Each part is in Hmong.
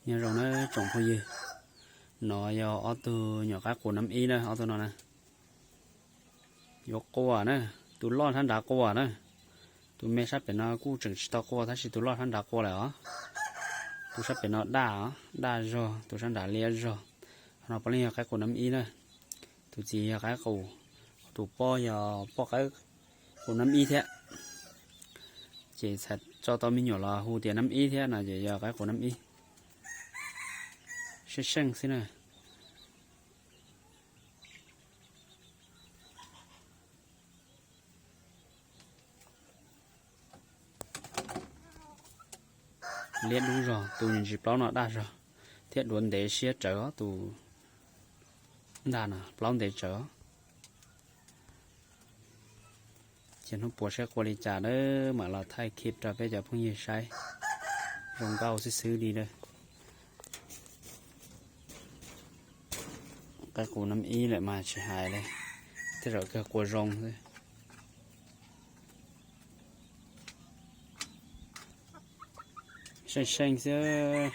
Nyob zoo na tsoom phooj ywg, no yog ob tug nyuam qaib qus nab ib na, ob tug no na. Yuav quas na, tus loj sab nrad quas na. Tus me sab pem no kuj tseem tsis tau quas tab sis tus loj sab nrad quas lawm os. Tus sab pem no daj os, daj zog, tus sab nrad liab zog. No puav leej yog qaib qus nab ib na. Tus txiv yog qaib qus, tus poj yog poj qaib qus nab ib thiab. Ces txhais tso tau me nyuam los hu tias nab ib thiab no ces yog qaib qus nab ib. Seej seej xwb na. Liab dub zog, tus ntsis plaub no daj zog thiab duav ntev siab tsawv os, tus ntag no plaub ntev tsawv os. Ces hnub puas saib quas li cas na mam los thaij clip rau peb cov phooj ywg saib. Zoo nkauj xwb xwb li na. Qaib qus nab ib lawm mas tsis hais li, tej zaum kawg quas zoo xwb. Seej seej xwb.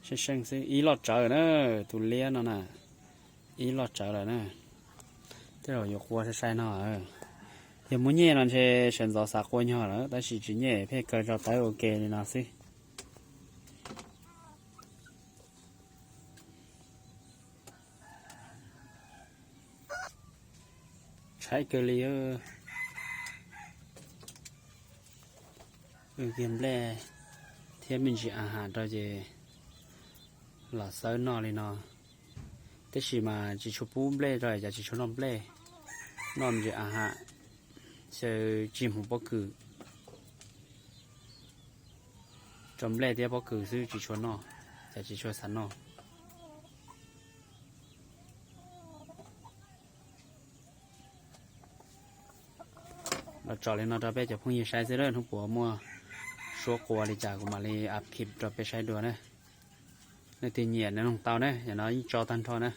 Seej seej xwb, ib loj tsawv na, tus liab no na, ib loj tsawv lawm na. Tej zaum yuav quas sai sai no. Yog muaj nyej no ntshe sawv ntxov xav quas nyog lawm tab sis tsis nyej pheej kaw tso tawb ua ke li no xwb. Tshaib kawg li. Kiag nplej thiab me ntsis a has rau ces los xawb noj li no. Tab sis mas tsis tshua pub nplej rau cas tsis tshua noj nplej, noj me ntsis a has, xyaw tsis hmoov pob kws. Tso nplej thiab pob kws xwb tsis tshua noj, cas tsis tshua xav noj. Los tso li no rau peb cov phooj ywg saib xwb, hnub puas muaj suab quas li cas kuv mam li up clip rau peb saib dua na. Leej twg nyiam nyoog tau na, yam no yeej tso tag nrho na.